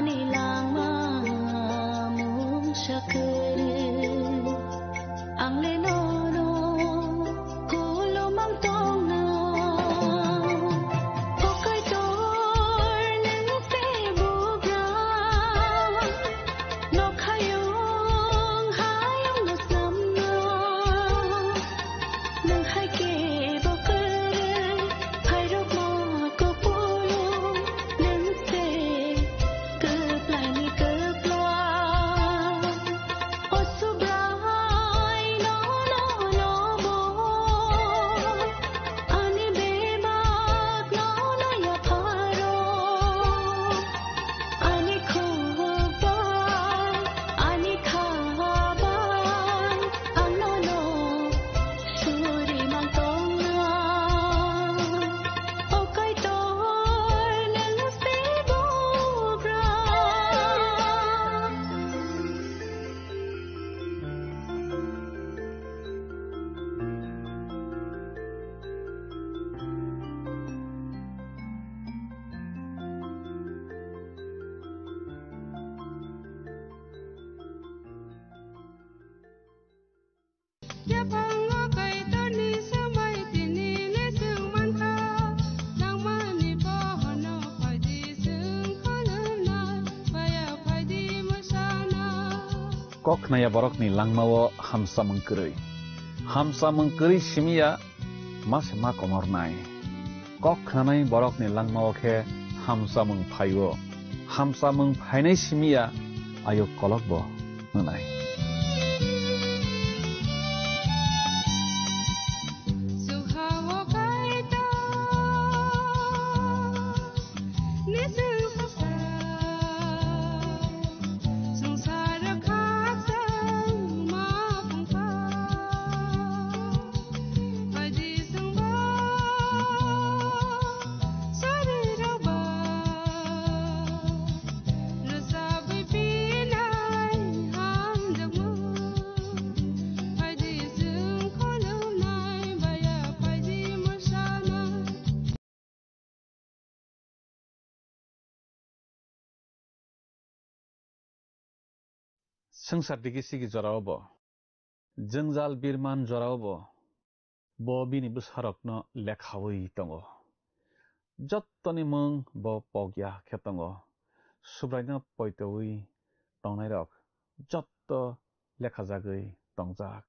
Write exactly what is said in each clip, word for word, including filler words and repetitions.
Langma mungsa kwrwi, ang le nono kolomang tongna. O Kaitor, nwng se bugra, nokhayung hayung no samno. Nwng hai khe bo kwrwi, phairokma kupulung, nwng se kwplaini kwpla. O Subrai, nono lobo, ani bebak nono yapharo. Ani khuk bai, ani kha bai, ang nono suri mang tongna. O Kaitor, nwng se bugra. Yaphango Kaitorni swmai tini le chwng mankha, nangmani bohono phaidi chwng khulumnai, baya phaidi mwsana. Kok khnaya borokni langmao hamsamung kwrwi. Hamsamung kwrwi simiya ma se ma komornai. Kok khnanai borokni langmao khe hamsamung phaio. Hamsamung phainai simiya ayuk kolokbo wngnai. Swngchar digi sigi jorao bo, jwngjal birman jorao bo, bo bini bwsarokno lekhaui tongo. Jottoni mung bo pokya khe tongo. Subraino poitoui tongnairok jotto lekhajagwi tongjak.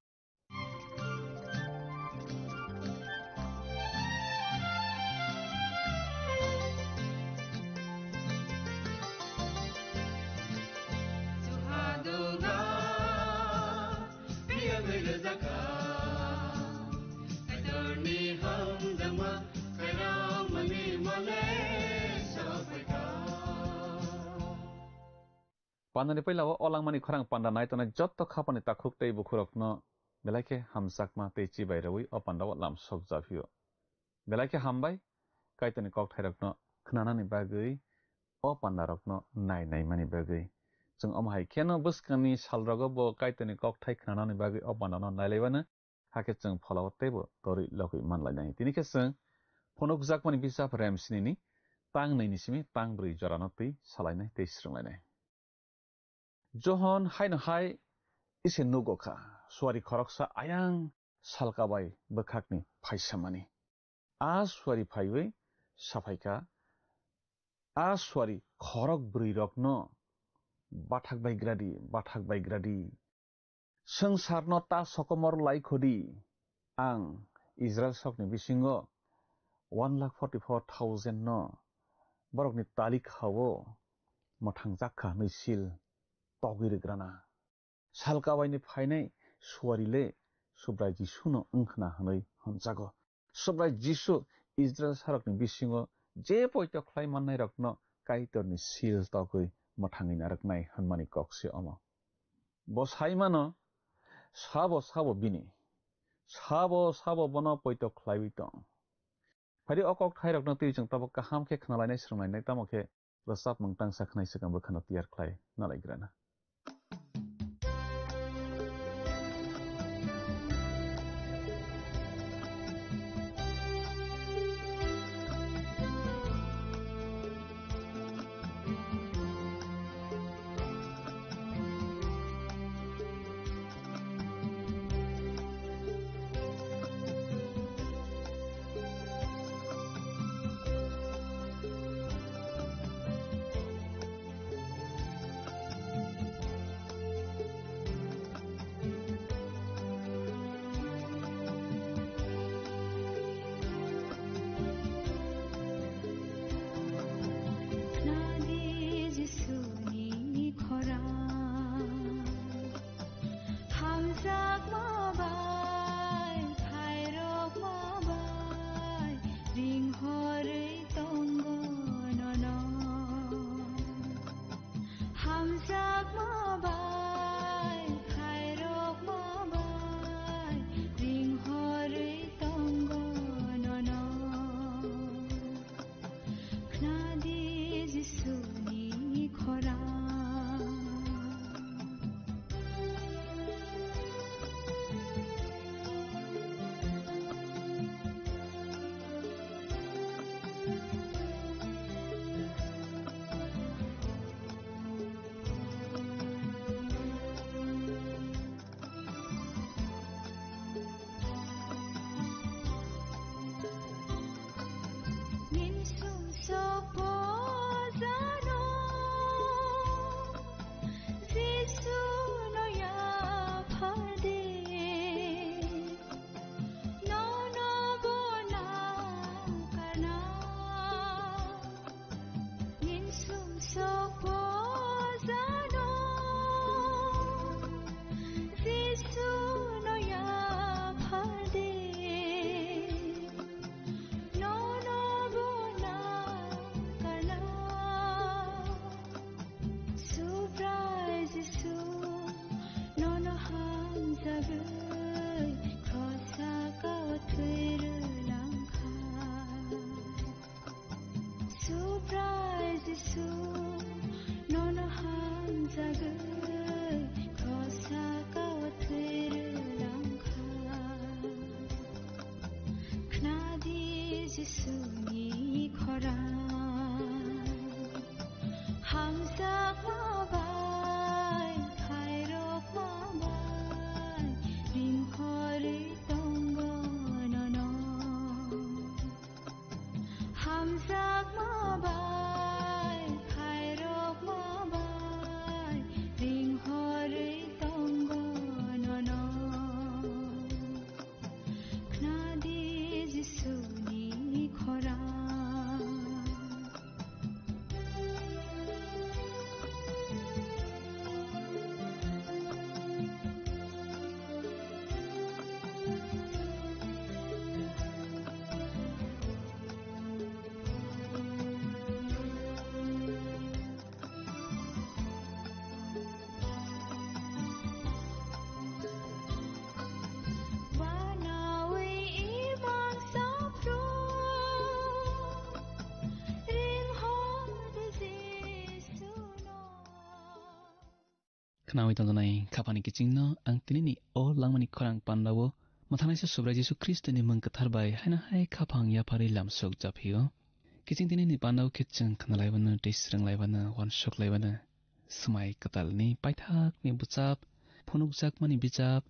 Pandani puila o langmani khorang panda nai tongnai jotto khapani takhuk tei bukhurokno belai khe hamjakma tei chibai rwui o pandao lam sok japhio. Belai khe hambai, Kaitorni kokthairokno khnanani bagwi, o pandarokno nai naimani bagwi. Chwng omo hai kheno bwskangni salrogo bo Kaitorni kokthai khnanani bagwi o pandano nailaibano, hakhe chwng pholao teibo torwi logwi manlainai. Tini khe chwng phunukjakmani bisap Remsinini tang nwi ni simi tang brwi jorano twi salainai tei swrwnglainai. Johon haino hai ise nugo kha, suari khoroksa ayang salka bai bwkhakni phaisamani. A suari phaiwi saphai kha, a suari khorok bwrwirokno, "Bathak bai gradi, bathak bai gradi, swngcharno ta sokomor lai khodi, ang Israil sokni bisingo one lakh forty four thousand no borokni talikhao mwthangjak kha," hwnwi sil togwi rwgrana. Salkabaini phainai suari le Subrai Jisuno wng khna hwnwi hwnjago. Subrai Jisu Israil sarokni bisingo je poito khlai mannairokno Kaitorni sil togwi mwthangwi narwknai hwnmani kok se omo. Bo sai mano, sabo sabo bini, sabo sabo bono poito khlaiwi tong. Phai di, o kokthairokno twi chwng tabuk kaham khe khnalainai, swrwnglainai, tamo khe rwchapmung tangsa khnai swkang bwkhano tiyar khlai nalaigrana. Hamjakma bai, khairokma bai, ringhorwi tongo nono. Khnadi Jisuni khorang. Ninsum sokpo jano, Jisu no yaphardi, nono bona karna. Ninsum sokpo jano, Jisu no yaphardi, nono bona karna. Subrai Jisu, nono hamjagwi khosakao thwi rwlangkha. Subrai Jisu, nono hamjagwi khosakao thwi rwlangkha. Khnadi Jisuni khorang. Hamjakma bai, khairokma bai, ringhorwi tongo nono. Hamjakma bai, khairokma bai, ringhorwi tongo nono. Khnadi Jisuni khorang. Khnawi tongjaknai khaphani kichingno ang tinini o langmani khorang pandao mwthanaisa Subrai Jisu Khristoni mung kwthar bai haino hai khaphang yapharwi lamsok japhio. Kiching tinini pandao khe chwng khnalaibano tei swrwnglaibano uansuk laibano swmai kwtalni paithakni bwchap phunukjakmani bijap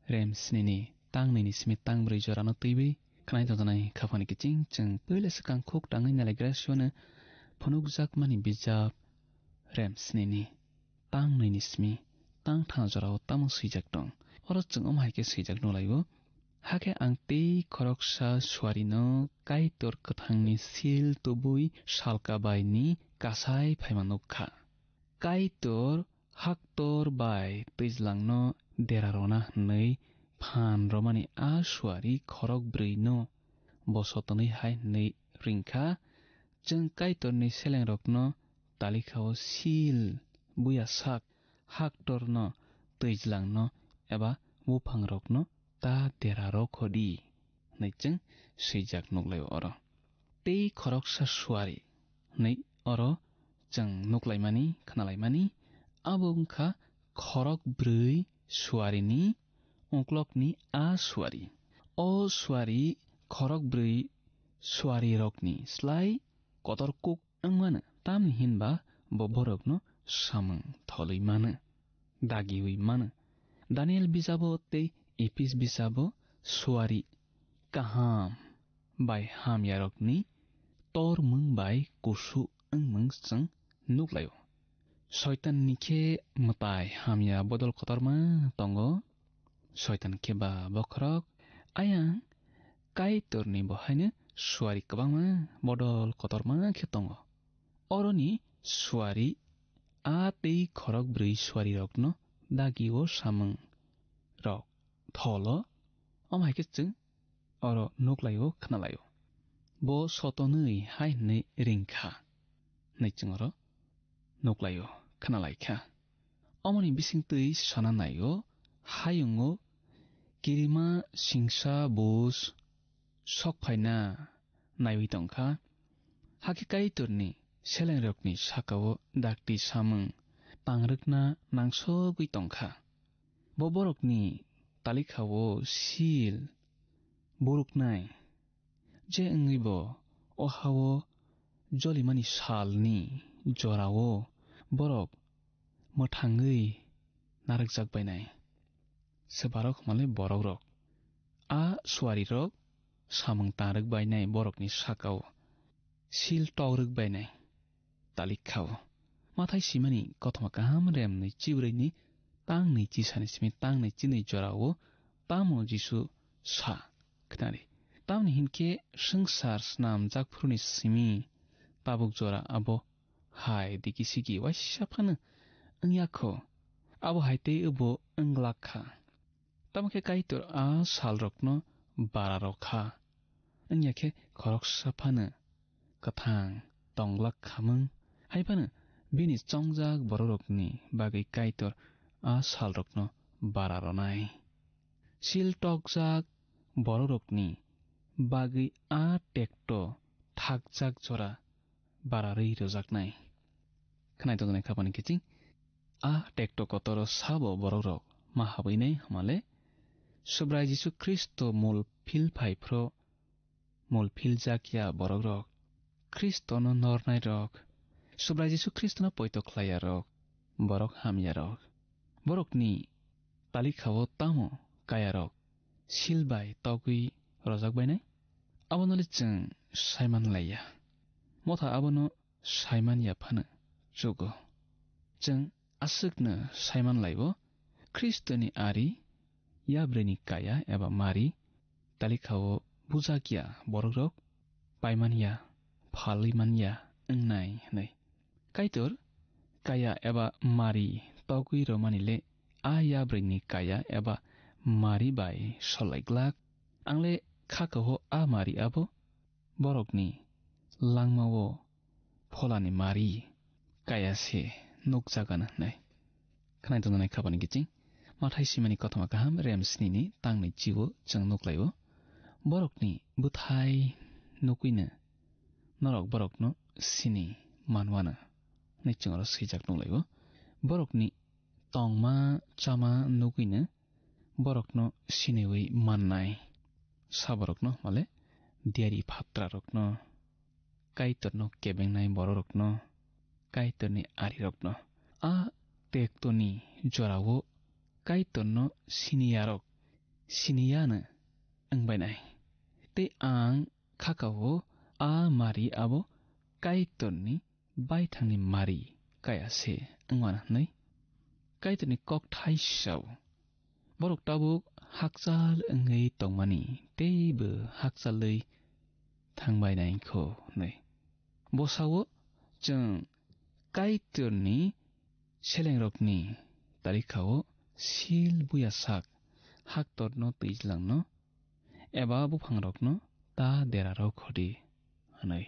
rem snini tang nini simi tang brwi jorano twiwi khnai tongjaknai khaphani kiching chwng puila swkang khuk tangwi nalaigra siwano phunukjakmani bijap rem snini tang nini simi tang thana jorao tamo swijak tong. Oro chwng omo hai khe swijak nukhlaio, hakhe ang tei khoroksa suarino Kaitor kwthangni sil tubui salka baini kasai phaima nukkha. Kaitor haktor bai twijlangno dera rwna hwnwi phan romani a suari khorok brwino bo sotonwi hai hwnwi ringkha, chwng Kaitorni selengrokno talikhao sil buya sak haktorno twijlangno eba buphangrokno ta dera rokho di hwnwi chwng swijak nuklaio oro. Tei khoroksa suari hwnwi oro chwng nuklaimani, khnalaimani, abo wngkha khorok brwi suarini uklokni a suari. O suari khorok brwi suarirokni slai kotor kuk wngmano, tamni hinba bo borokno samung tholwi mano, dagiwi mano. Daniel bijabo tei Ephis bijabo suari kaham bai hamyarokni tormung bai kusu wngmung chwng nuklaio. Soitanni khe mwtai hamya bodol kotorma tongo. Soitan khe ba bokhorok, ayang Kaitorni bo haino suari kwbangma bodol kotorma khe tongo. Oroni suari a tei khorok brwi suarirokno dagio samung rok tholo, omo hai khe chwng oro nuklaio, khnalaio. Bo sotonwi hai hwnwi ringkha hwnwi chwng oro nuklaio, khnalaikha. Omoni bisingtwi sana naio, hayungo kirima singsa bus sok phaina naiwi tongkha. Hakhe Kaitorni selengrokni sakao dakti samung tangrwkna nangsogwi tongkha. Bo borokni talikhao sil buruknai, je wngwi bo o hao jolimani salni jorao borok mwthangwi narwkjak bainai. Swbarok hwnmale borokrok. A suarirok samung tangrwk bainai borokni sakao sil tokrwk bainai. Talikhao. Mathai simani kothoma kaham remni chibrwini tangnwi chisani simi tangnwi chinwi jorao tamo Jisu sa khnari. Tamni hinkhe swngchar snamjak phuruni simi tabuk jora abo hai diki siki waisa phano wngya kho. Abo hai tei obo wng glak kha. Tamo khe Kaitor a salrokno bara rw kha, wngya khe khoroksa phano kwthang tong glak khamung, hai phano bini chongjak bororokni bagwi Kaitor a salrokno bara rwnai. Sil tokjak bororokni bagwi a tekto thakjak jora bara rwi rwjaknai. Khwnai tongjaknai khapani kiching. A tekto kotoro sabo borokrok ma habwinai hwnmale, Subrai Jisu Khristo mul phil phai phro, mul philjak ya borokrok, Khristono nornairok, Subrai Jisu Khristono poito khlaiyarok, borok hamyarok. Borokni talikhao tamo kayarok sil bai togwi rojak bainai? Abono le chwng saiman laiya. Motha abono saiman ya phano chugo. Chwng aswkno saiman laibo, Khristoni ari, yabrwini kaya eba mari, talikhao bujak ya borokrok, paiman ya, phalwi man ya wngnai hwnwi. Kaitor kaya eba mari togwi romani le a yabrwini kaya eba mari bai solai glak. Ang le kha kaho a mari abo borokni langmao pholani mari kaya se nukjagan hwnwi. Khwnai tongjaknai khapani kiching. Mathai simani kothoma kaham rem snini tangni chibo chwng nuklaio. Borokni bwthai nukwino norok borokno sini manwano hwnwi chwng oro swijak nuklaio. Borokni tongma chama nukwino borokno siniwi mannai. Saborokno hwnmale diyari phatrarokno, Kaitorno kebengnai bororokno, Kaitorni arirokno. A tektoni jorao Kaitorno siniyarok siniyano wngbainai. Tei ang khakao a mari abo Kaitorni baithangni mari kaya se wngmano hwnwi Kaitorni kokthai sao. Borok tabuk hakchal wngwi tongmani teibo hakchalwi thangbainai kho hwnwi. Bo sao, chwng Kaitorni selengrokni talikhao sil buya sak haktorno twijlangno eba buphangrokno ta derarok khodi hwnwi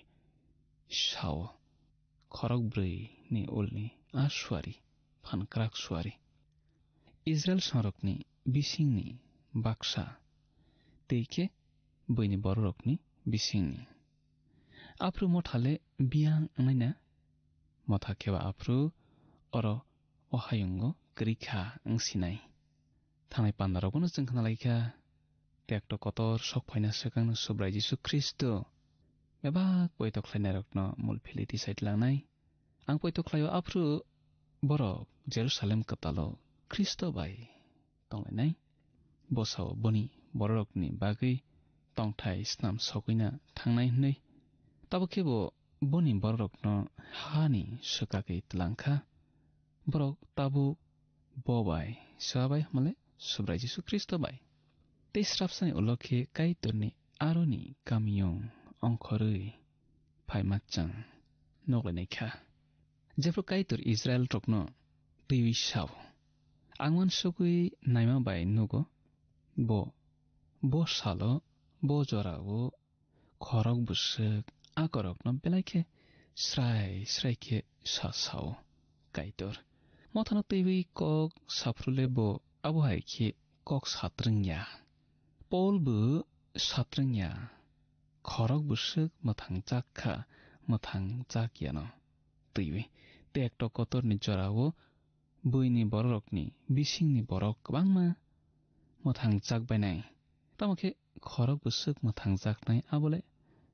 sao. Khorok brwi ni ulni a suari, phankrak suari. Israel songrokni bisingni baksa, tei khe buini bororokni bisingni. Aphru mothale biyang wngnaina, motha kheba aphru oro ohayungo kwrwi kha wngsinai. Thangnai pandarokbono chwng khna lai kha, tekto kotor sok phaina swkangno Subrai Jisu Khristo bebak poito khlainairokno mul philwi tisai tlangnai. Ang poito khlaio aphru borok Jerusalem kwtalo Khristo bai tonglainai. Bosao boni bororokni bagwi tongthai snam sogwina thangnai hwnwi. Tabuk khe bo boni bororokno hani swkagwi tlang kha. Borok tabuk bo bai, swa bai hwnmale Subrai Jisu Khristo bai. Tei srapsani ulo khe Kaitorni aroni kamiyung ongkhorwi phaima chwng nuklainai kha. Jephru Kaitor Israel rokno twiwi sao, ang uansugwi naima bai nugo, bo, bo salo, bo jorao khorok bwswk akorokno belai khe srai srai khe sa sao Kaitor. Mothano twiwi kok saphrule bo abo hai khe kok satrwngya. Paul bo satrwngya. Khorok bwswk mwthang chak kha, mwthang chak yano. Twiwi tekto kotorni jorao buini bororokni bisingni borok kwbangma mwthang chak bainai. Tamo khe khorok bwswk mwthang jaknai abole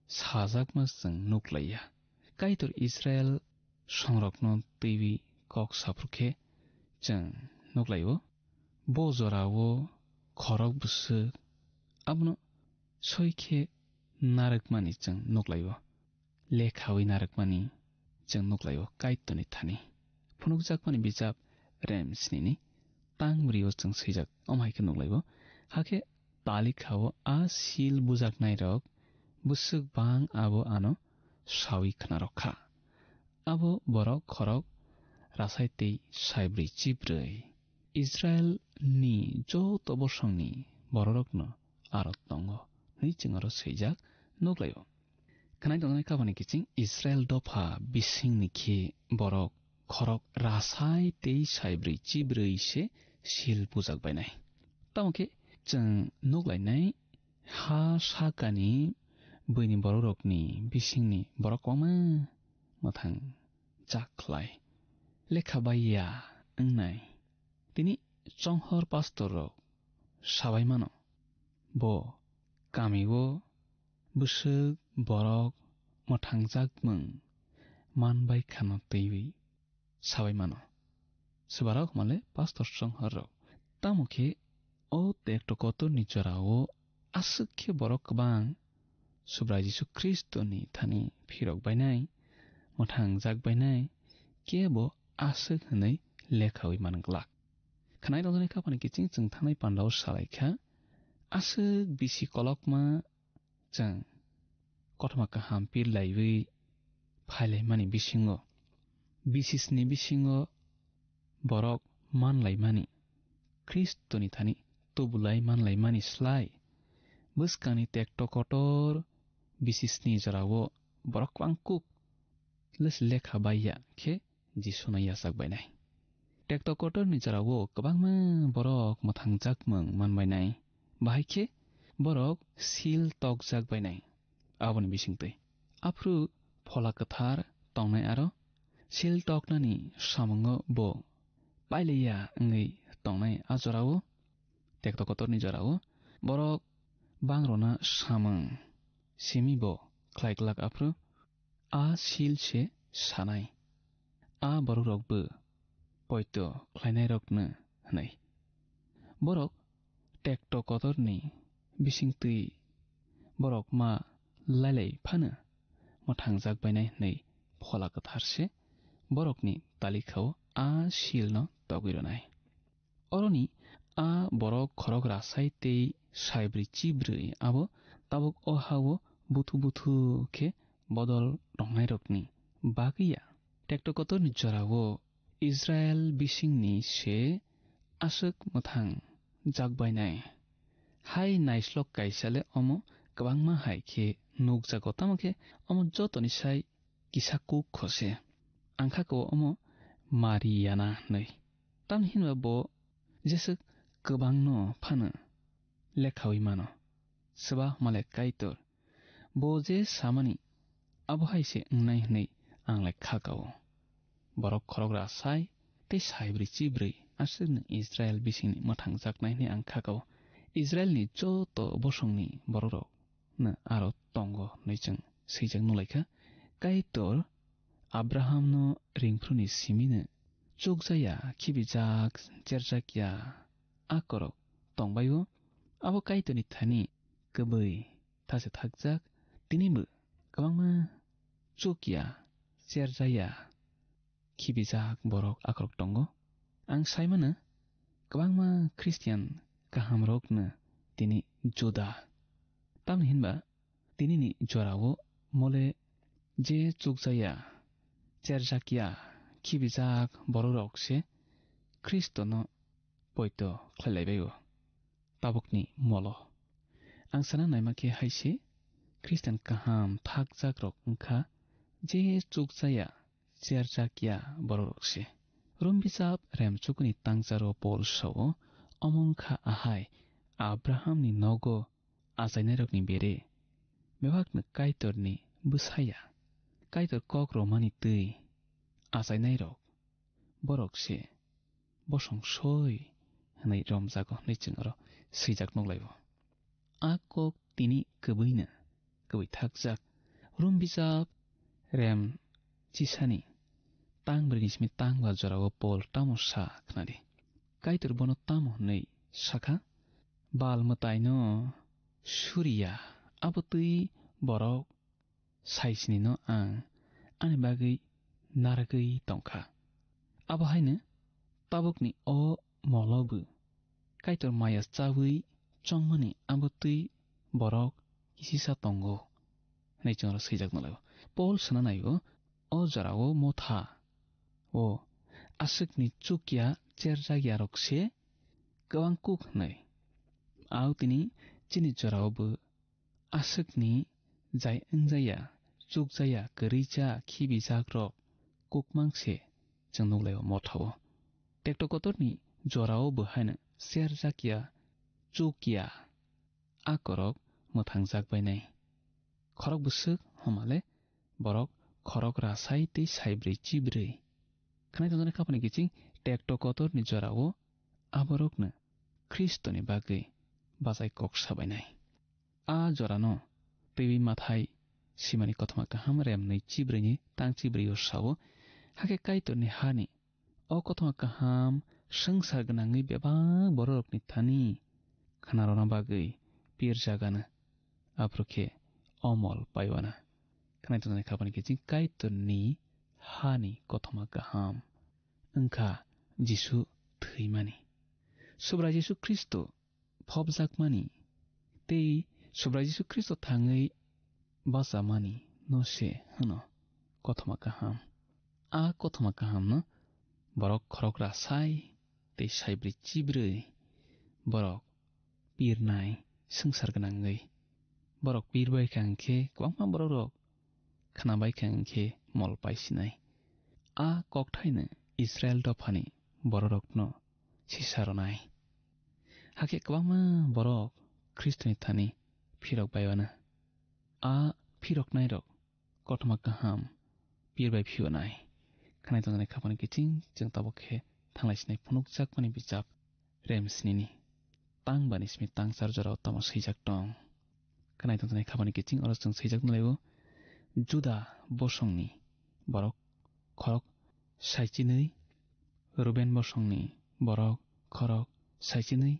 sajakma chwng nuklaiya. Kaitor Israel songrokno twiwi kok saphru khe chwng nuklaio. Bo jorao khorok bwswk abono soi khe narwkmani chwng nuklaio. Lekhawi narwkmani chwng nuklaio Kaitorni thani. Phunukjakmani bijap rem snini tang bwrwio chwng swijak, omo hai khe nuklaio. Hakhe talikhao a sil bujaknairok bwswk bang abo ano sawi khna rwkha. Abo borok khorok rasai tei saibrwi chibrwi. Israel ni joto bosongni bororokno aro tongo, hwnwi chwng aro swijak nuklaio. Khwnai tongjaknai kabani kiching Israel dopha bisingni khe borok khorok rasai tei saibrwi chibrwi se sil bujak bainai. Tamo khe chwng nuklainai ha sakani buini bororokni bisingni borok kwbangma mwthang jak khlai. Lekha bai ya wngnai. Tini chonghor pastor rok sabai mano. Bo kamio bwswk borok mwthangjak mwng man bai khano twiwi sabai mano. Swbarok hwnmale pastor chonghor rok. Tamo khe o tekto kotorni jorao aswk khe borok kwbang Subrai Jisu Khristoni thani phirok bainai, mwthangjak bainai, kebo aswk hwnwi lekhawi man glak. Khwnai rwjaknai kapani kiching chwng thangnai pandao salai kha, aswk bisi kolokma chwng kothoma kaham pirlaiwi phailaimani bisingo, bisisni bisingo borok manlaimani, Khristoni thani tubulai manlaimani slai, bwskangni tekto kotor bisisni jorao borok kwbang kuk les lekha bai ya khe Jisu no yachak bainai. Tekto kotorni jorao kwbangma borok mwthangjak mwng man bainai, bahai khe borok sil tokjak bainai. Aboni bisingtwi aphuru Phola Kwthar tongnai aro sil toknani samungo bo pailaiya wngwi tongnai. A jorao, tekto kotorni jorao borok bangrona samung simi bo khlai glak, aphuru a sil se sanai, a borok rok bo poito khlainairokno hwnwi. Borok tekto kotorni bisingtwi borok ma lailai phano mwthangjak bainai hwnwi Phola Kwthar se borokni talikhao a silno togwi rwnai. Oroni a borok khorok rasai tei saibrwi chibrwi abo tabuk o ha-o buthu buthu khe bodol tongnairokni bagwi ya. Tekto kotorni jorao Israel bisingni se aswk mwthang jak bainai. Hai naislok kaisa le omo kwbangma hai khe nukjago, tamo khe omo jotoni sai kisa kuk kho se. Ang kha ko omo Mariana hwnwi. Tamni hinba bo jeswk kwbangno phano lekhawi mano. Swba hwnmale Kaitor, bo je samani abo hai se wngnai hwnwi ang le kha kao. Borok khorok rasai tei saibrwi chibrwi aswkno Israel bisingni mwthangjaknai hwnwi ang kha kao. Israelni joto bosongni bororok no aro tongo hwnwi chwng swijak nulaikha. Kaitor Abrahamno ringphruni simino chukjaya, khibijak, cherjakya akorok tongbaio. Abo Kaitorni thani kwbwi thase thakjak, tinibo kwbangma chukya, cherjaya, khibijak borok akorok tongo. Ang saimano kwbangma Christian kahamrokno tini juda. Tamni hinba tinini jorao mole je chukjaya, cherjakya, khibijak bororok se Khristono poito khlailaibaio. Tabukni molo. Ang sana naima khe hai se, Khristian kaham thakjakrok wngkha je chukjaya, cherjakya bororok se. Rom bijap rem chukuni tangcharo Pol sao, omo wngkha ahai Abrahamni nogo achainairokni bere, bebakno Kaitorni bwsaya, Kaitor kok romani twi achainairok, borok se bosong soi hwnwi romjago hwnwi chwng oro swijak nuklaio. A kok tini kwbwino kwbwi thakjak. Rom bijap rem chisani tang brwini simi tang ba jorao Pol tamo sa khnadi? Kaitor bono tamo hwnwi sakha? Bal mwtaino suriya, abo twi borok saisinino ang ani bagwi narwgwi tongkha. Abo haino tabukni o molobo Kaitor maya chawi chongmani abo twi borok kisisa tongo hwnwi chwngno swijak nalaio. Pol sana naio, o jorao motha o aswkni chukya cherjakyarok se kwbang kuk hwnwi. Au tini chini jorao bo aswkni jai wngjaya, chukjaya, kwrwija, khibijakrok kukmang se chwng nuklaio mothao. Tekto kotorni jorao bo haino serjakya, chukya, a korok mwthangjak bainai. Khorok bwswk homale borok khorok rasai tei saibrwi chibrwi. Khnai tongjaknai khapani kiching tekto kotorni jorao aborokno Khristoni bagwi bachai kok sabainai. A jorano twiwi Mathai simani kothoma kaham rem nwi chibrwini tang chibrwio sao, hakhe Kaitorni hani o kothoma kaham swngchar gwnangwi bebak bororokni thani khnarwna bagwi pirjagano, aphuru khe o mol paiwana. Khnai tongjaknai khapani kiching Kaitorni hani kothoma kaham wngkha Jisu thwimani. Subrai Jisu Khristo phobjakmani tei Subrai Jisu Khristo thangwi bachamani no se hwno kothoma kaham. A kothoma kahamno borok khorok rasai tei saibrwi chibrwi borok pirnai swngchar gwnangwi. Borok pirbai kha hwnkhe kwbangma borokrok khnabai kha hwnkhe mol paisinai. A kokthaino Israil dophani bororokno sisa rwnai. Hakhe kwbangma borok Khristoni thani phirok baiwana. A phiroknairok kothoma kaham pir bai phiyonai. Khnai tongjaknai khapani kiching chwng tabuk khe thanglai sinai phunukjakmani bijap rem snini tang bani simi tang char jorao tamo swijak tong. Khnai tongjaknai khapani kiching oro chwng swijak nalaio, Juda bosongni borok khorok saichinwi, Ruben bosongni borok khorok saichinwi,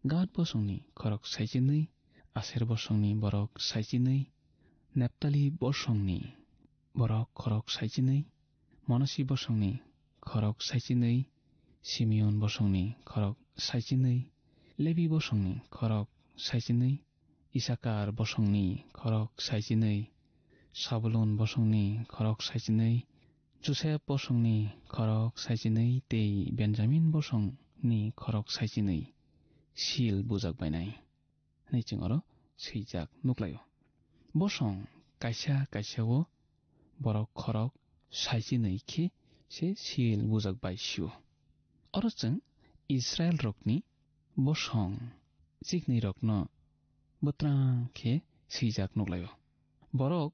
Gad bosongni khorok saichinwi, Aser bosongni borok saichinwi, Neptali bosongni borok khorok saichinwi, Monasi bosongni khorok saichinwi, Simeon bosongni khorok saichinwi, Lebi bosongni khorok saichinwi, Isakar bosongni khorok saichinwi, Sabulun bosongni khorok saichinwi, Josep bosongni khorok saichinwi tei Benjamin bosongni khorok saichinwi sil bujak bainai, hwnwi chwng oro swijak nuklaio. Bosong kaisa kaisa-o borok khorok saichinwi khe se sil bujak bai sio. Oro chwng Israilrokni bosong chiknwirokno bwtrang khe swijak nuklaio. Borok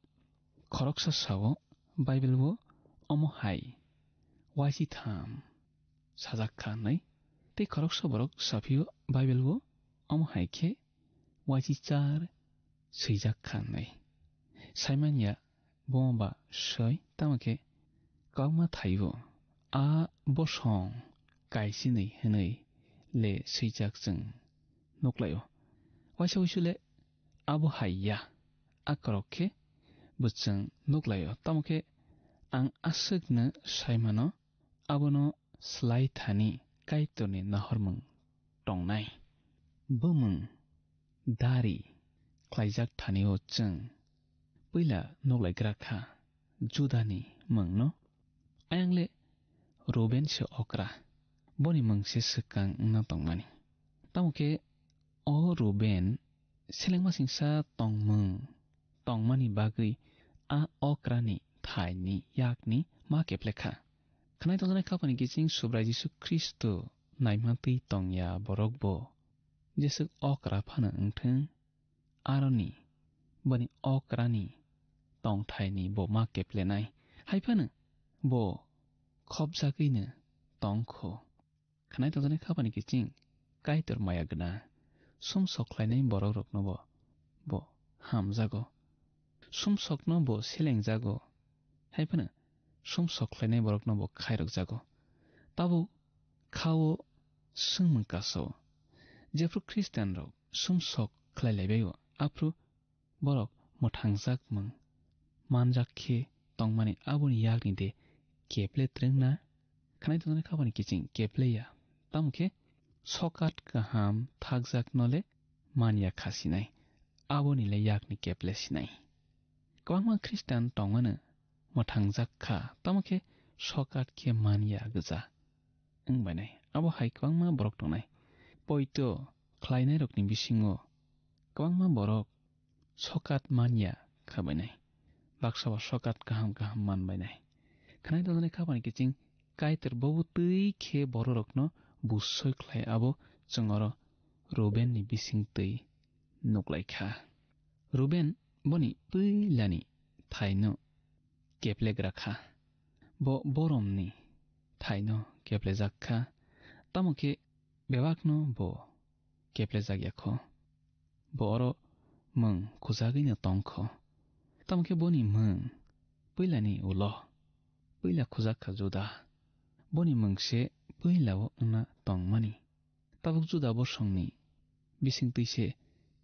khoroksa sao Bible-o omo hai uaisitham sajak kha hwnwi, tei khoroksa borok saphio Bible-o omo hai khe uaisichar swijak kha hwnwi. Saimanya bo ba soi, tamo khe kwbangma thaio a bosong kaisinwi hwnwi le swijak chwng nuklaio. Waisa wuisu le abo hai ya, a kwrwk khe bo chwng nuklaio. Tamo khe ang aswkno sai mano, abono slai thani Kaitorni nahormung tongnai. Bumung dari khlaijak thani-o chwng puila nuklaigra kha Judani mungno. Ayang le Ruben se okra, boni mung se swkang wngna tongmani. Tamo khe o Ruben selengmasingsa tongmung tongmani bagwi a okrani thaini yakni ma keple kha. Khwnai tongjaknai khapani kiching Subrai Jisu Khristo naima twi tongya borok bo jeswk okra phano wngthwng, aroni boni okrani tongthaini bo ma keplenai, hai phano bo khopjagwino tongkho. Khwnai tongjaknai khapani kiching Kaitor maya gwnang, sumsok khlainai borokrokno bo, bo hamjago, sumsokno bo selengjago, hai phano sumsok khlainai borokno bo khairokjago. Tabuk kha-o swngmung kasao, jephru Khristianrok sumsok khlai laibai-o, aphru borok mwthangjakmung manjak khe tongmani aboni yakni de keple twrwngna? Khwnai tongjaknai khapani kiching keple ya, tamo khe sokat kaham thakjakno le man ya kha sinai, aboni le yakni keple sinai. Kwbangma Khristian tongmano mwthangjak kha, tamo khe sokat khe man ya gwja wng bainai. Abo hai kwbangma borok tongnai. Poito khlainairokni bisingo kwbangma borok sokat man ya kha bainai. Baksa ba sokat kaham kaham man bainai. Khwnai tongjaknai khapani kiching Kaitor bobo twi khe bororokno bujsoi khlai abo chwng oro Rubenni bising twi nuklaikha. Ruben boni puilani thaino keplegra kha. Bo boromni thaino keplejak kha. Tamo khe bebakno bo keplejak ya kho. Bo oro mung khujagwino tong kho. Tamo khe boni mung puilani ulo puila khujak kha Juda. Boni mung se puila-o wngna tongmani. Tabuk Juda bosongni bising twi se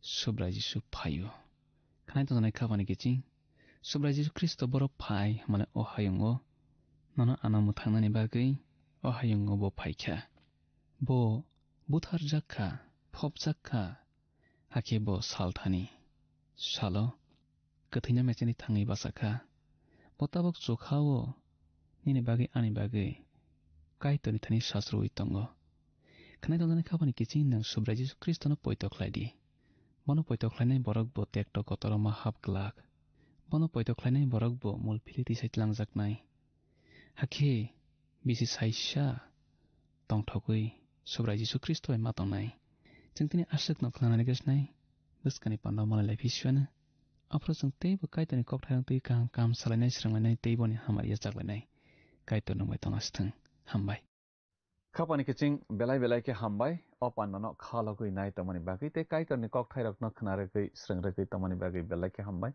Subrai Jisu phaio. Khwnai tongjaknai khapani kiching Subrai Jisu Khristo borok phai hwnmale o hayungo nono ano mwthangnani bagwi o hayungo bo phaikha. Bo butharjak kha, phopjak kha, hakhe bo salthani salo kwthwino mechani thangwi bachakha. Bo tabuk chukha-o nini bagwi ani bagwi Kaitorni thani sasrwi tongo. Khwnai tongjaknai khapani kiching nwng Subrai Jisu Khristono poito khlai di. Bono poito khlainai borok bo tekto kotoro ma hap glak. Bono poito khlainai borok bo mul philwi twi sai tlangjaknai. Hakhe bisi saisa tongthogwi Subrai Jisu Khristo bai ma tongnai. Chwng tini aswkno khnanani gwnang bwskangni panda malai lai phi siwano. Aphuru chwng teibo Kaitorni kokthairok twi kaham kaham salainai, swrwnglainai, tei boni hamari yachaklainai. Kaitor nwng bai tongna sithwng. Hambai. Khapani kiching belai belai khe hambai, o pandano kha logwi nai tongmani bagwi tei Kaitorni kokthairokno khna rwgwi, swrwng rwgwi tongmani bagwi belai khe hambai.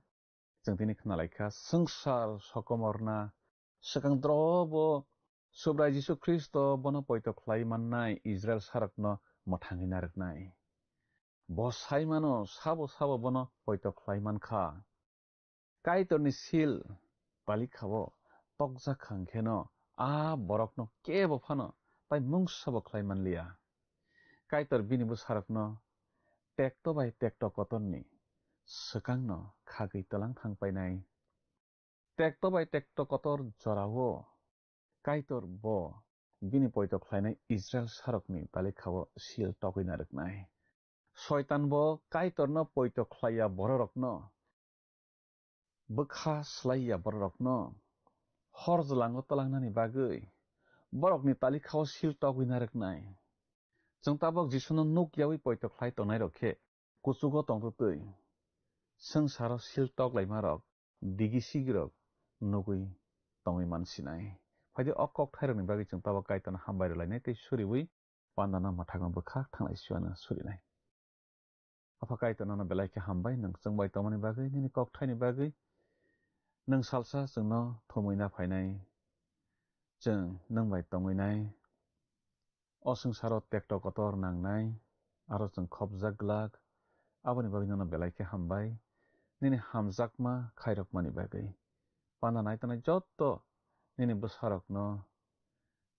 Chwng tini khna lai kha, swngchar sokomorna swkang drobo Subrai Jisu Khristo bono poito khlai mannai Israil sarokno mwthangwi narwknai. Bo sai mano, sabo sabo bono poito khlai man kha. Kaitorni sil balikha-o tokjak kha hwn kheno a borokno kebo phano tai mungsa bo khlai man liya. Kaitor bini bwsarokno tekto bai tekto kotorni swkangno khagwi twlang thang painai. Tekto bai tekto kotor jorao Kaitor bo bini poito khlainai Israil sarokni balikha-o sil togwi narwknai. Soitan bo Kaitorno poito khlaiya bororokno, bwkha slaiya bororokno hor jwlango twlangnani bagwi borokni talikha-o sil togwi narwknai. Chwng tabok Jisuno nuk yaui poito khlai tongnairok khe kuchugo tongtwtwi swngcharo sil toklaimarok, digi sigirok nugwi tongwi mansinai. Phaidi o kokthairokni bagwi chwng tabok Kaitorno hambai rwlainai tei suriui pandano mwthangno bwkha thanglai siwano surinai. Apha Kaitor, nono belai khe hambai, nwng chwng bai tongmani bagwi, nini kokthaini bagwi. Nwng salsa chwngno thumwi na phainai, chwng nwng bai tongwi nai. O swngcharo tekto kotor nangnai, aro chwng khopjak glak, aboni bagwi nono belai khe hambai, nini hamjakma khairokmani bagwi. Panda nai tongnai jotto nini bwsarokno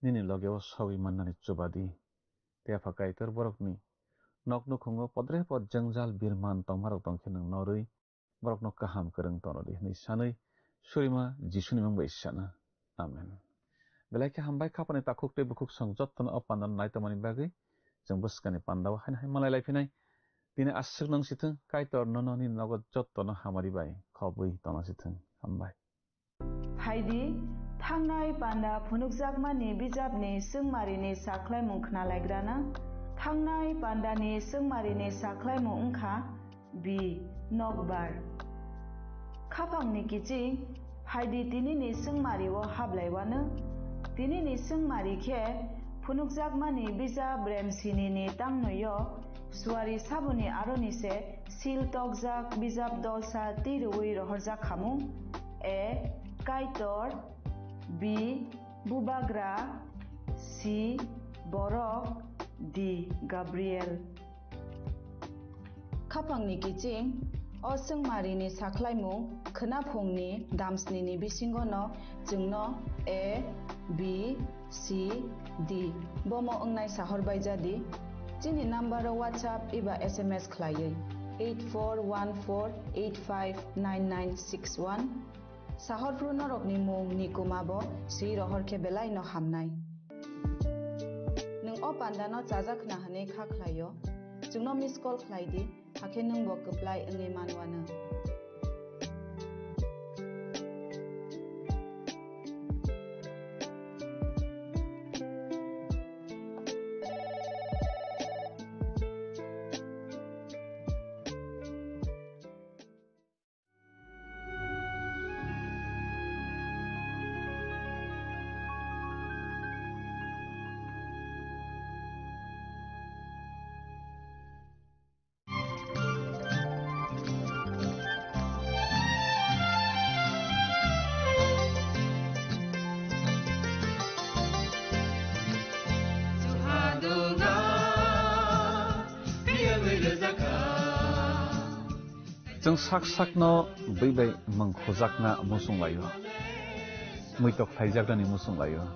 nini logeo sogwi mannani chuba di. Tei Apha Kaitor, borokni nok nukhungo podre pod jwngjal birman tongmarok tong khe nwng norwi borokno kaham kwrwng tongna di hwnwi sanwi surima Jisuni mung bai sana. Amen. Belai khe hambai, khapani takhuk tei bukhuk song jottono o pandano nai tongmani bagwi. Chwng bwskangni pandao haino hai malai lai phinai. Tini aswk nang sithwng, Kaitor nono nini nogo jottono hamari bai khobwi tongna sithwng. Hambai. Phaidi, Thangnai panda phunukjakmani bijapni swngmarini sakhlaimung khnalaigrana. Thangnai pandani swngmarini sakhlaimung wngkha B. Nokbar. Khapangni kiching, phaidi tinini swngmario hablaiwano. Tinini swngmari khe phunukjakmani bijap Remsinini tangnoio suari saboni aroni se sil tokjak bijap dolsa twi rwui rohorjak khamung. A. Kaitor. B. Bubagra. C. Borok. D. Gabriel. Khapangni kiching, o swngmarini sakhlaimung khwnaphungni damsnini bisingono chwngno A, B, C, D bomo wngnai sahor baijadi. Chini nambaro WhatsApp eba S M S khlaiwi eight four one four eight five nine nine six one. Sahorphru norokni mung ni kuma bo swi rohor khe belai no hamnai. Nwng o panda no chajak khna hwnwi kha khlai o, chwngno miss call khlai di, hakhe nwng bo kwplai wngwi man uanw. Chwng sak sakno bui bai mung khujakna muchung laio, muitok khlaijaknani muchung laio.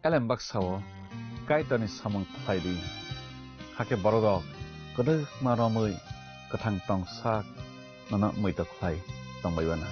Elem baksa-o Kaitorni samung khlai di, hakhe bororok kwdwkma romwi kwthang tong sak nono muitok khlai tongbai uana.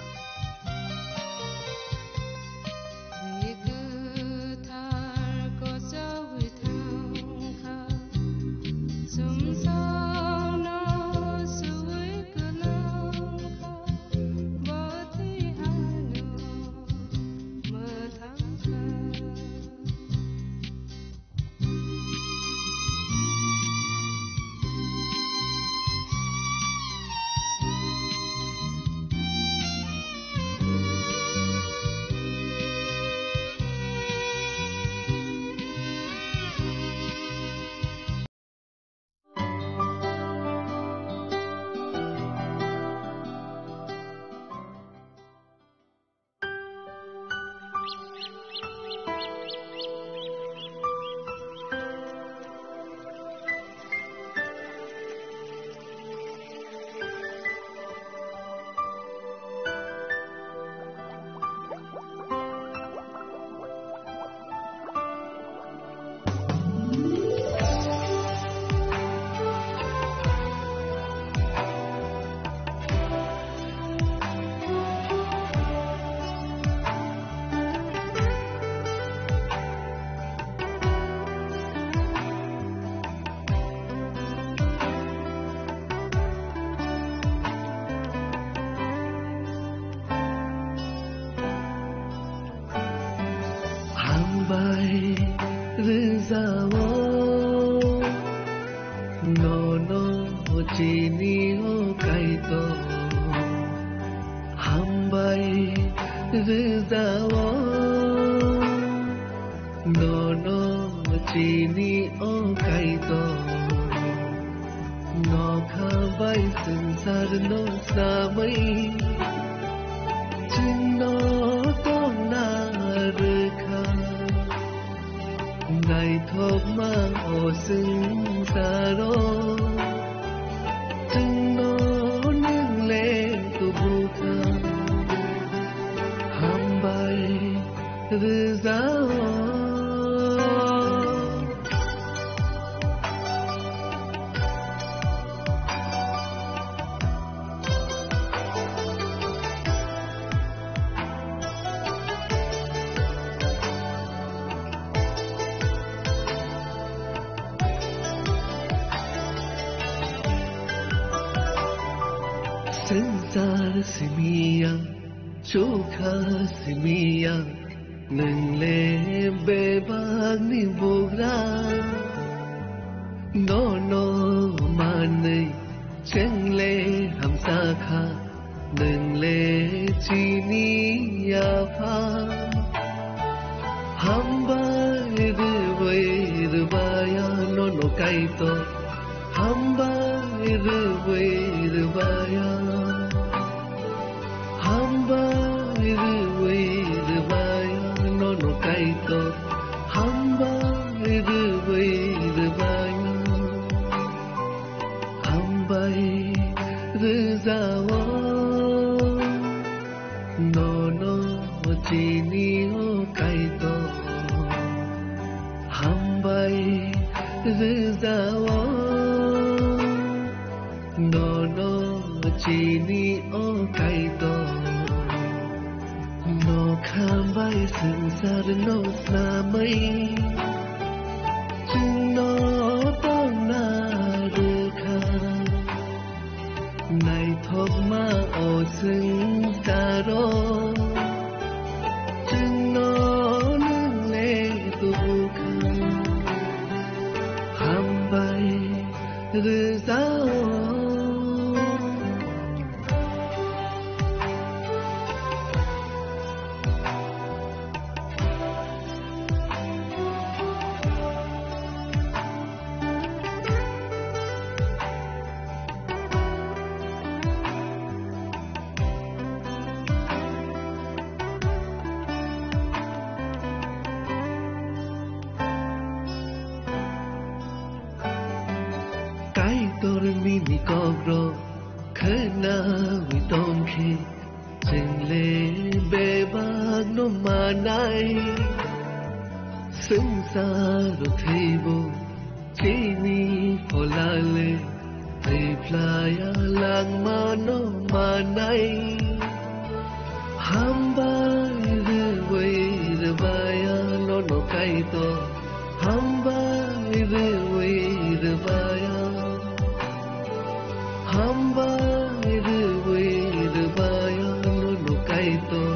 Hambai rwjao nono chini o Kaitor. Hambai rwjao nono chini o Kaitor. Nokha bai swngcharno samwi chwngno tongna rwkha. Naithokma o swngcharo chwngno nwng le tubukha. Hambai rwjao. Swngchar simiya, chukha simiya, Nwng le bebak ni bugra, nono manwi chwng le hamsa kha. Nwng le chini apha, hambai rwui rwbaya nono Kaitor, hambai rwui rwbaya, hambai rwui rwbaya nono Kaitor, hambai rwui rwbaya. Hambai rwjao nono chini o Kaitor. Hambai rwjao nono chini o Kaitor. Nokha bai swngcharno snamwi chwngno tongna rwkha. Naithokma o swngcharo chwngno nwng le tubukha. Hambai rwjao. Kaitor nini kokrok khwnawi tongkhe, chwng le bebakno manai. Swngcharo thwibo chini pholale, thwi phlaya langmano manai. Hambai rwui rwbaya nono Kaitor, hambai rwui rwbaya. Hambai rwui rwbaya nono Kaitor,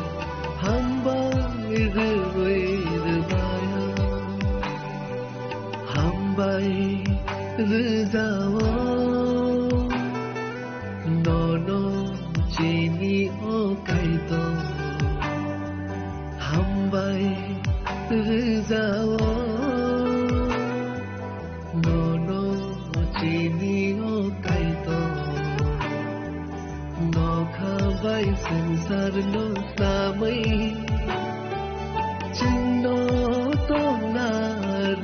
hambai rwui rwbaya. Hambai rwjao nono chini o Kaitor. Hambai rwjao nono chini o Kaitor. Nokha bai swngcharno snamwi chwngno tongna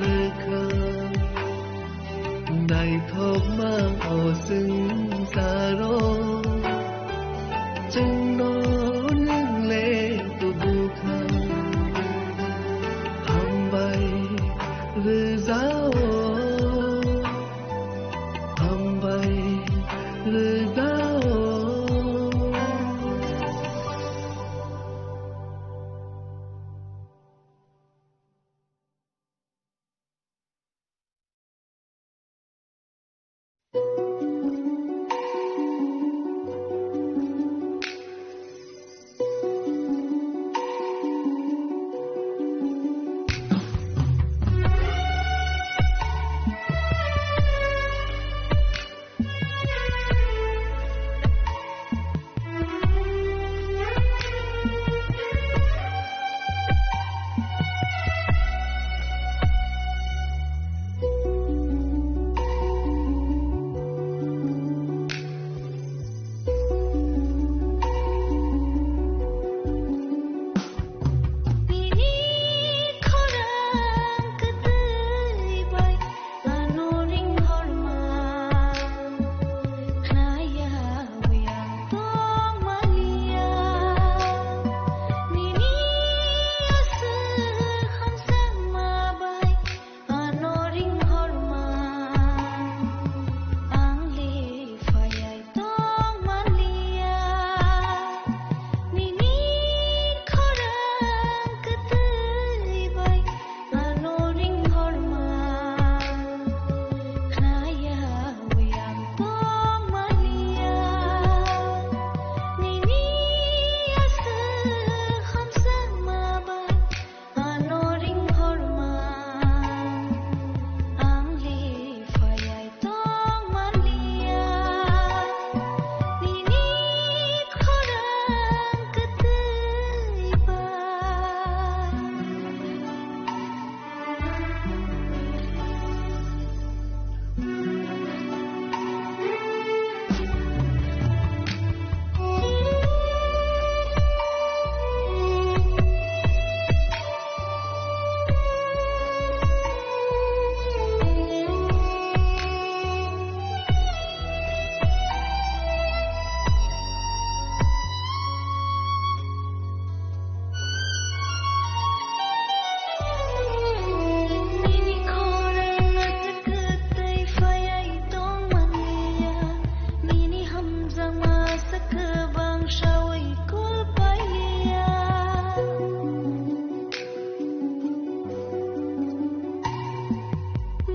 rwkha. Naithokma o swngcharo chwngno nwng le tubukha. Hambai rwjao, hambai rwjao.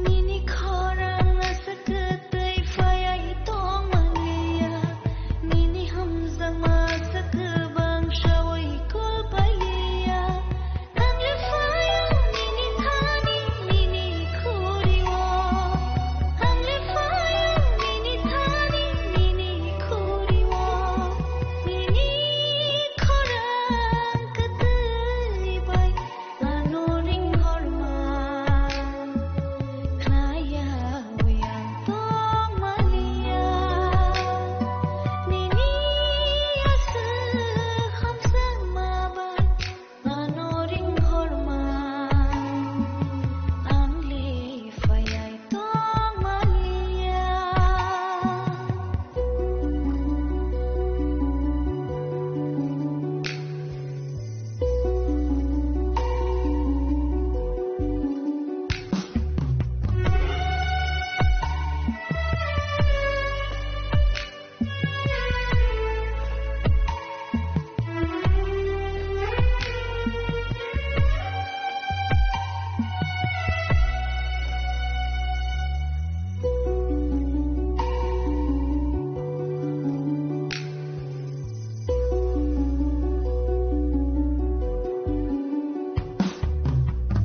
Nini khorang aswk kwtwi phaiwi tongmani ya, nini hamjakma aswk kwbang sawi kulpaiya. Ang le phaiya nini thani, nini khuri o. Ang le phaiya nini thani, nini khuri o. Nini khorang kwtwi bai ano ring horma, khlaiya uyang tongmaliya. Nini aswk hamjakma bai ano ring horma, ang le phaiya tongmaliya.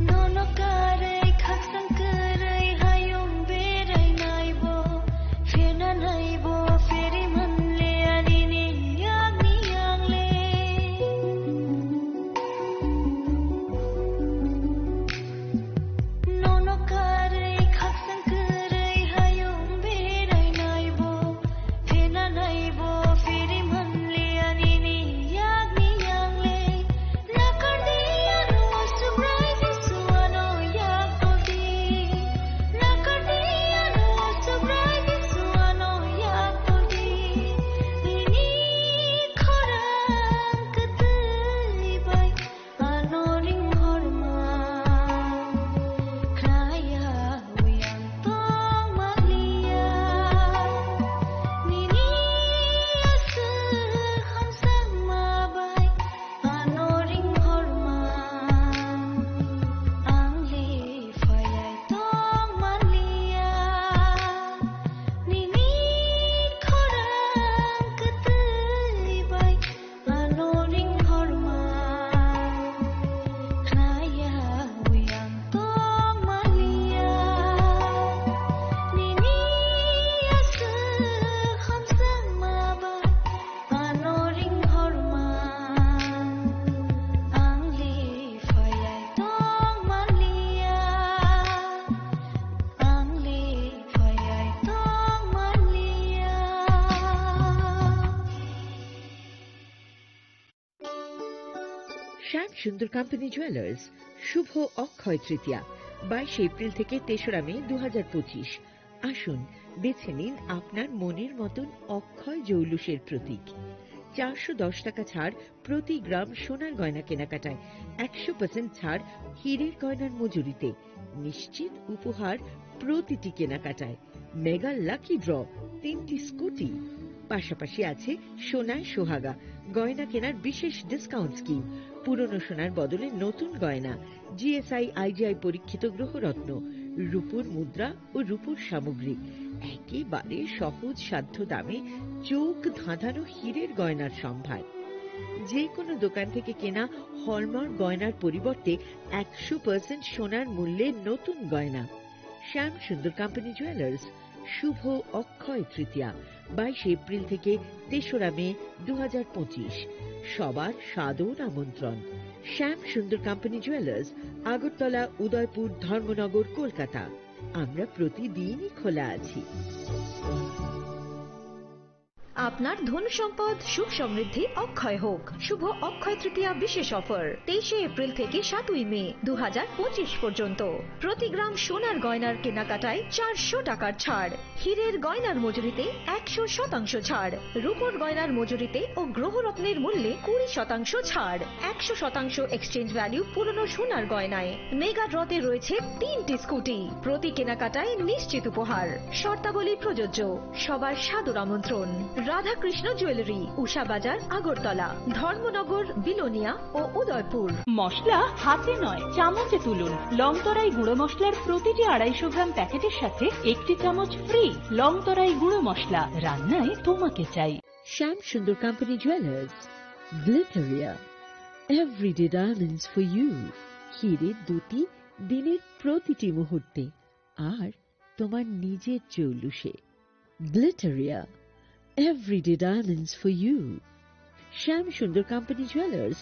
Nono karwi khaksang kwrwi hayung berai naibo, phirna naibo, phiri manle ani ni yakni yangle. Nono karwi khaksang kwrwi hayung berai naibo, phirna naibo, phiri manle ani ni yakni yangle. Nakardi ano aswk rai Jisu ano yak toldi. Nakardi ano aswk rai Jisu ano yak toldi. Nini khorang kwtwi bai ano ring horma, khlaiya uyang tongmaliya. Nini aswk hamjakma bai ano ring horma, ang le phaiya tongmaliya. Nini khorang kwtwi bai ano ring horma, khlaiya uyang tongmaliya. Nini aswk hamjakma bai ano ring horma, ang le phaiya tongmaliya. Ang le phaiya tongmaliya. Shyam Sundar company jewellers, শুভ অক্ষয় তৃতীয়া, বাইশে এপ্রিল থেকে তেসরা মে দু হাজার পঁচিশ। আসুন, বেছে নিন আপনার মনের মতন অক্ষয় জৌলুসের প্রতীক। চারশো দশ টাকা ছাড় প্রতি গ্রাম সোনার গয়না কেনাকাটায়, একশো পার্সেন্ট ছাড় হীরের গয়নার মজুরিতে, নিশ্চিত উপহার প্রতিটি কেনাকাটায়। মেগা লাকি ড্র, তিনটি স্কুটি, পাশাপাশি আছে সোনায় সোহাগা, গয়না কেনার বিশেষ ডিসকাউন্ট স্কিম, পুরনো সোনার বদলে নতুন গয়না, জিএসআই আইজিআই পরীক্ষিত গ্রহরত্ন, রূপোর মুদ্রা ও রূপোর সামগ্রী, একেবারে সহজ সাধ্য দামে চোখ ধাঁধানো হীরের গয়নার সম্ভার। যে কোনো দোকান থেকে কেনা হলমার্ক গয়নার পরিবর্তে একশো পার্সেন্ট সোনার মূল্যে নতুন গয়না। শ্যাম সুন্দর কোম্পানি জুয়েলার্স, শুভ অক্ষয় তৃতীয়া, বাইশে এপ্রিল থেকে তেসরা মে দু হাজার পঁচিশ। সবার সাদর আমন্ত্রণ। শ্যাম সুন্দর কোম্পানি জুয়েলার্স, আগরতলা, উদয়পুর, ধর্মনগর, কলকাতা। আমরা প্রতিদিনই খোলা আছি। আপনার ধন সম্পদ সুখ সমৃদ্ধি অক্ষয় হোক। শুভ অক্ষয় তৃতীয়া বিশেষ অফার, তেইশে এপ্রিল থেকে সাতই মে দু হাজার পঁচিশ পর্যন্ত। প্রতি গ্রাম সোনার গয়নার কেনাকাটায় চারশো টাকার ছাড়, হীরের গয়নার মজুরিতে একশো শতাংশ ছাড়, রূপোর গয়নার মজুরিতে ও গ্রহরত্নের মূল্যে কুড়ি শতাংশ ছাড়, একশো শতাংশ এক্সচেঞ্জ ভ্যালু পুরনো সোনার গয়নায়। মেগা ড্রতে রয়েছে তিনটি স্কুটি, প্রতি কেনাকাটায় নিশ্চিত উপহার। শর্তাবলী প্রযোজ্য। সবার সাদর আমন্ত্রণ। রাধাকৃষ্ণ জুয়েলারি, উষা বাজার, আগরতলা, ধর্মনগর, বিলোনিয়া ও উদয়পুর। মশলা হাতে নয়, চামচে তুলুন। লংতরাই গুঁড়ো মশলার প্রতিটি আড়াইশো গ্রাম প্যাকেটের সাথে একটি চামচ ফ্রি। লংতরাই গুঁড়ো মশলা, রান্নায় তোমাকে চাই। Shyam Sundar company jewellers, Glitteria, everyday diamonds for you. হিরে দুটি দিনের প্রতিটি মুহূর্তে, আর তোমার নিজের চৌলুসে। Glitteria, everyday diamonds for you. Shyam Sundar company jewellers.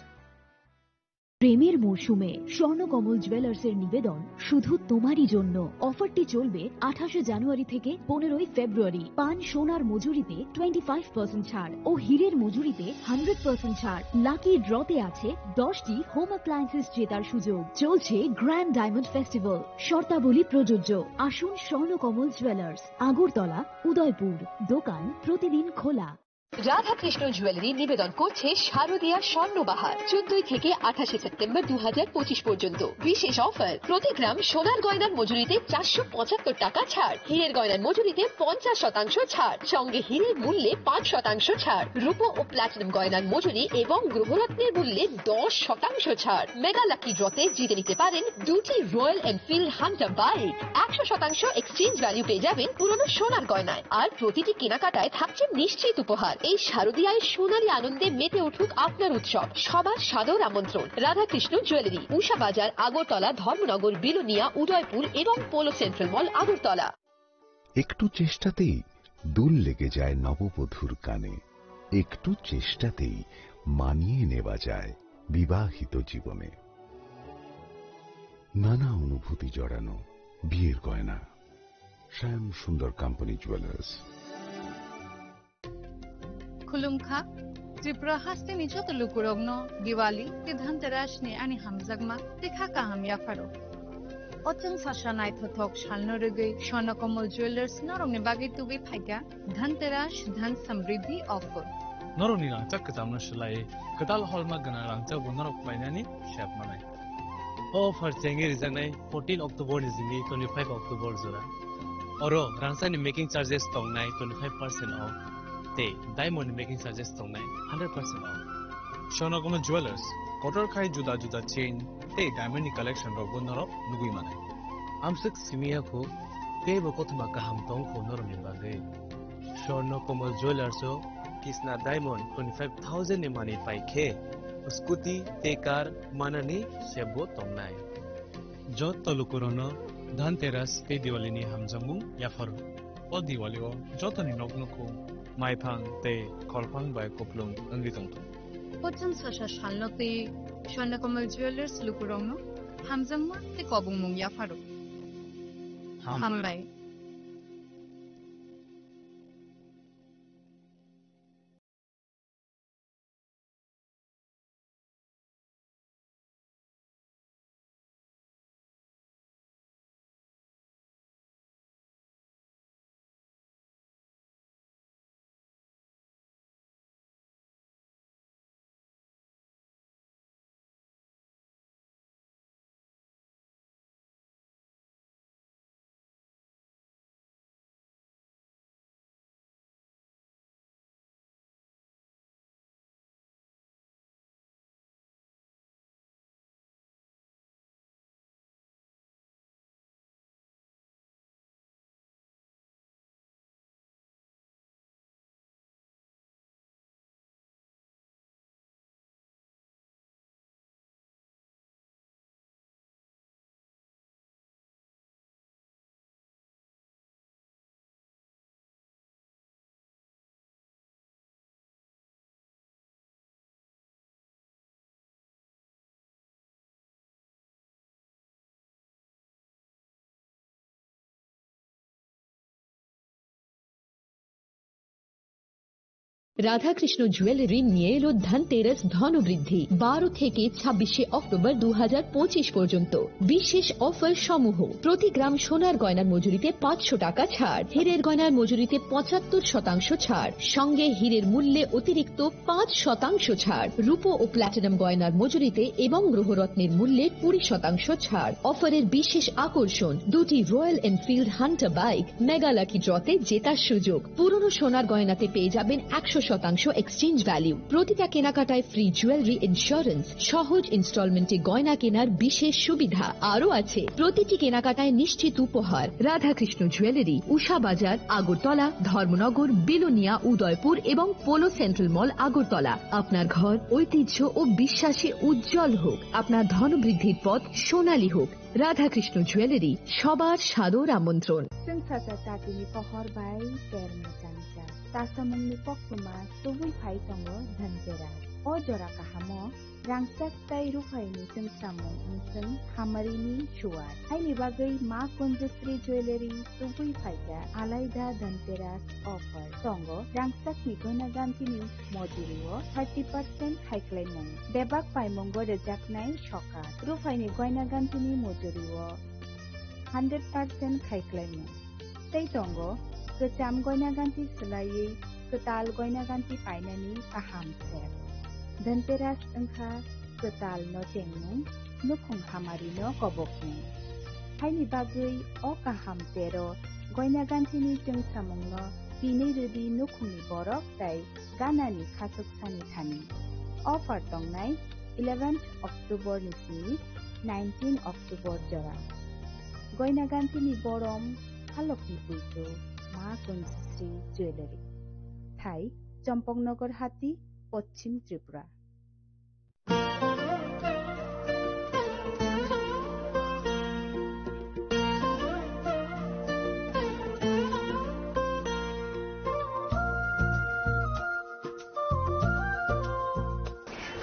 প্রেমের মরশুমে স্বর্ণকমল জুয়েলার্সের নিবেদন শুধু তোমারই জন্য। অফারটি চলবে আঠাশে জানুয়ারি থেকে পনেরোই ফেব্রুয়ারি। পান সোনার মজুরিতে টোয়েন্টি ফাইভ পার্সেন্ট ছাড় ও হীরের মজুরিতে হান্ড্রেড পার্সেন্ট ছাড়। লাকি ড্রতে আছে দশটি হোম অ্যাপ্লায়েন্সেস জেতার সুযোগ। চলছে গ্র্যান্ড ডায়মন্ড ফেস্টিভ্যাল। শর্তাবলী প্রযোজ্য। আসুন স্বর্ণকমল জুয়েলার্স, আগরতলা, উদয়পুর। দোকান প্রতিদিন খোলা। রাধাকৃষ্ণ জুয়েলারি নিবেদন করছে শারদীয়া স্বর্ণবাহার। চোদ্দই থেকে আঠাশে সেপ্টেম্বর দু হাজার পঁচিশ পর্যন্ত। বিশেষ অফার, প্রতি গ্রাম সোনার গয়নার মজুরিতে চারশো পঁচাত্তর টাকা ছাড়, হীরের গয়নার মজুরিতে পঞ্চাশ শতাংশ ছাড়, সঙ্গে হীরের মূল্যে পাঁচ শতাংশ ছাড়, রূপো ও প্লাটিনাম গয়নার মজুরি এবং গ্রহরত্নের মূল্যে দশ শতাংশ ছাড়। মেগা লাকি ড্রতে জিতে নিতে পারেন দুটি রয়্যাল এনফিল্ড হান্টার বাইক, একশো শতাংশ এক্সচেঞ্জ ভ্যালু পেয়ে যাবেন পুরনো সোনার গয়নায়। আর প্রতিটি কেনাকাটায় থাকছে নিশ্চিত উপহার। এই শারদীয়ায় সোনালী আনন্দে মেতে উঠুক আপনার উৎসব। সবার সাদর আমন্ত্রণ। রাধাকৃষ্ণ জুয়েলারি, উষা বাজার, আগরতলা, ধর্মনগর, বিলোনিয়া, উদয়পুর এবং পোলো সেন্ট্রাল মল, আগরতলা। একটু চেষ্টাতেই দুল লেগে যায় নববধূর কানে। একটু চেষ্টাতেই মানিয়ে নেওয়া যায় বিবাহিত জীবনে। নানা অনুভূতি জড়ানো বিয়ের গয়না। শ্যাম Sundar company jewellers. Khulumkha, Tripura hasteni joto lukurokno Diwali tei Dhanteras ni ani hamjakma tei kha kaham yapharo. O chwng sasa naithothok salno rwgwi Swarnakomal Jewellers norokni bagwi tubui phaikha Dhanteras, Dhan Samriddhi offer. Norokni rangchak kwchamno swlaiwi kwtal holma gwnang rangchakbo norok painani sep manai. O offer chengwi rijaknai fourteen October ni simi twenty-five October jora. Oro rangchakni making charges tongnai twenty-five percent off tei diamond ni making charges tongnai hundred percent off. Swarnakomal Jewellers, kotor khai juda juda chain tei diamond ni collection rokbo norok nugwi manai. Amswk simi ya kho, teibo kothoma kaham tong kho norokni bagwi. Swarnakomal Jewellers o Kisna Diamond twenty-five thousand ni manwi pai khe scooty tei car manani sepbo tongnai. Joto lukurokno Dhanteras tei Diwali ni hamjakmung yapharo. O Diwali o jotoni nok nukhung maiphang tei kholphang bai kupulung wngwi tongthung. Pocham sasa salno twi Swarnakomal Jewellers lukurokno hamjakma tei kobongmung yapharo. Ham- Hambai. Radhakrishna jewellery নিয়ে এলো ধনতেরাস ধনবৃদ্ধি, বারো থেকে ছাব্বিশে অক্টোবর দু হাজার পঁচিশ পর্যন্ত। বিশেষ অফার সমূহ: প্রতি গ্রাম সোনার গয়নার মজুরিতে পাঁচশো টাকা ছাড়, হীরের গয়নার মজুরিতে পঁচাত্তর শতাংশ ছাড়, সঙ্গে হীরের মূল্যে অতিরিক্ত পাঁচ শতাংশ ছাড়, রূপো ও প্ল্যাটিনাম গয়নার মজুরিতে এবং গ্রহরত্নের মূল্যে কুড়ি শতাংশ ছাড়। অফারের বিশেষ আকর্ষণ: দুটি royal Enfield Hunter bike, mega lucky ড্রতে জেতার সুযোগ। পুরনো সোনার গয়নাতে পেয়ে যাবেন একশো শতাংশ এক্সচেঞ্জ ভ্যালু। প্রতিটা কেনাকাটায় ফ্রি জুয়েলারি ইন্স্যুরেন্স, সহজ ইনস্টলমেন্টে গয়না কেনার বিশেষ সুবিধা। আরও আছে প্রতিটি কেনাকাটায় নিশ্চিত উপহার। রাধাকৃষ্ণ জুয়েলারি, উষা বাজার, আগরতলা, ধর্মনগর, বিলোনিয়া, উদয়পুর এবং পোলো সেন্ট্রাল মল, আগরতলা। আপনার ঘর ঐতিহ্য ও বিশ্বাসে উজ্জ্বল হোক, আপনার ধনবৃদ্ধির পথ সোনালী হোক। রাধাকৃষ্ণ জুয়েলারি, সবার সাদর আমন্ত্রণ। Chwng sacha chatini pohor bai ter mechang cha. Chasamungni koktwma tubui phai tongo Dhanteras. O jora kahamo rangchak tei ruphaini chwngsamung wngchwng hamarini suwar. Haini bagwi Ma Kunjusri Jewellery tubui phaikha alaida Dhanteras offer. Tongo rangchakni gana gantini mojurio thirty percent khaiklaimung. Bebak paimungo rwjaknai sokat. Ruphaini gana gantini mojurio hundred percent khaiklaimung. Tei tongo kwcham gana ganti swlaiwi kwtal gana ganti painani kaham ser. Dhanteras wngkha kwtal no chengmung, nukhung hamari no kobokmung. Haini bagwi o kaham tero gana gantini chwngsamungno tinwi rwdi nukhungni borok tei ganani khachuksani thani. Offer tongnai eleventh October ni simi nineteen October jora. Gana gantini borom, halokni puitu, Ma Kunjusri Jewellery. Thai, Champaknagar Hati, Poschim Tripura.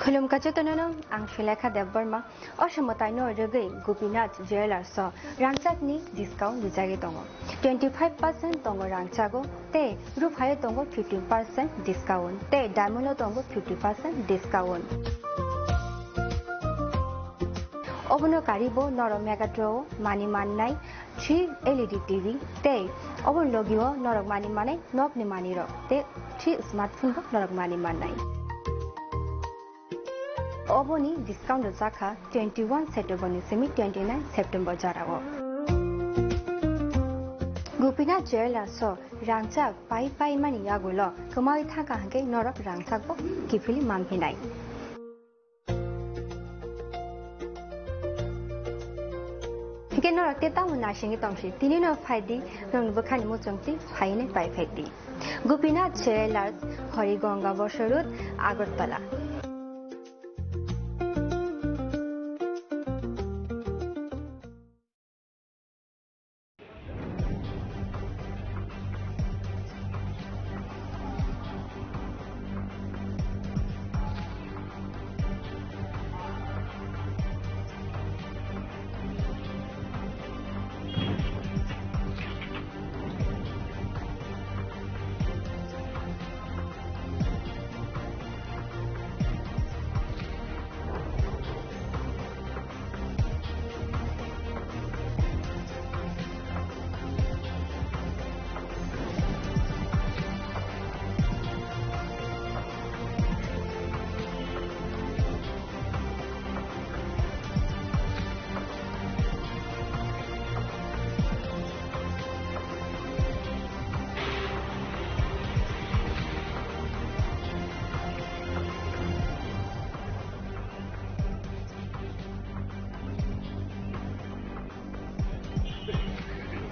Khulumkha jotono no, ang Sulekha Debbarma. O somoi taino rwgwi Gopinath Jewellers o rangchakni discount rijagwi tongo. Twenty five percent tongo rangchago tei ruphaio tongo fifteen percent discount tei diamond o tongo fifty percent discount. Obono karibo norok Megatron o mani mannai three L E D T V tei oboni logio norok mani manai nokni manwirok tei three smartphone bo norok mani mannai. Oboni discount rwjakha twenty one September ni simi twenty nine September jorao. Gopinath Jewellers o rangchak pai pai mani yagulo kwmawi thangkha hwnkhe norok rangchak bo kiphilwi manphinai. Hwnkhe norok tei tamo naisingwi tongsi, tini no phaidi, norokni bwkhani muchungtwi phainai pai phaidi. Gopinath Jewellers, Harigonga Bosor Road, Agartala.